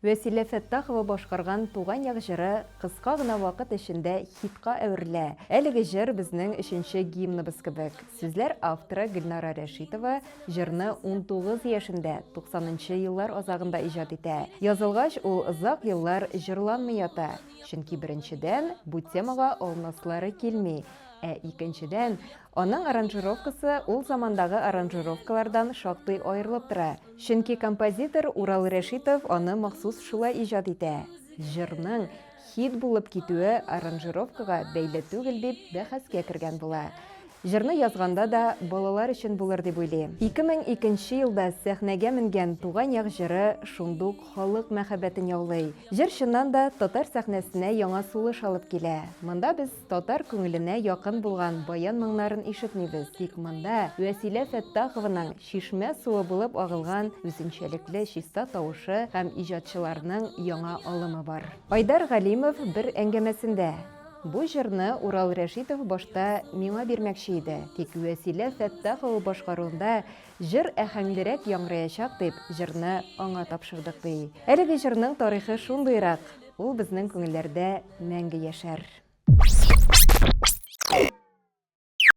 Вәсилә Фәттахова башкарган Туган як җыры кыска гына вакыт эчендә хитка әверелә. Әлеге җыр безнең өченче гимныбыз кебек. Сүзләр авторы Гөлнара Рәшитова җырны 19 яшендә, 90 нчы еллар азагында иҗат итә. Язылгач, ул озак еллар җырланмый ята. Чөнки, беренчедән, бу темага алынаслары килми, ә икенчедән, аның аранжировкасы ул замандагы аранжировкалардан шактый аерылып тора. Чөнки композитор Урал Рәшитов аны махсус шулай иҗат итә. Җырның хит булып китүе аранжировкага бәйле түгел дип бәхәскә кергән була. Җырны язганда да балалар өчен булыр дип уйлыйм. 2002 нче елда сәхнәгә менгән Туган як җыры шундук халык мәхәббәтен яулый. Җыр чыннан да татар сәхнәсенә яңа сулыш алып килә. Монда без татар күңеленә якын булган баян моңнарын ишетмибез, тик монда Вәсилә Фәттахованың чишмә суы булып агылган үзенчәлекле чиста тавышы һәм иҗатчыларның яңа алымы бар. Айдар Галимов бер әңгәмәсендә, Бу җырны Урал Рәшитов башта миңа бирмәкче иде, тик Вәсилә Фәттахова башкаруында җыр әһәңлерәк яңгыраячак дип, җырны аңа тапшырдык, ди. Әлеге җырның тарихы шундыйрак, ул безнең күңелләрдә мәңге яшәр.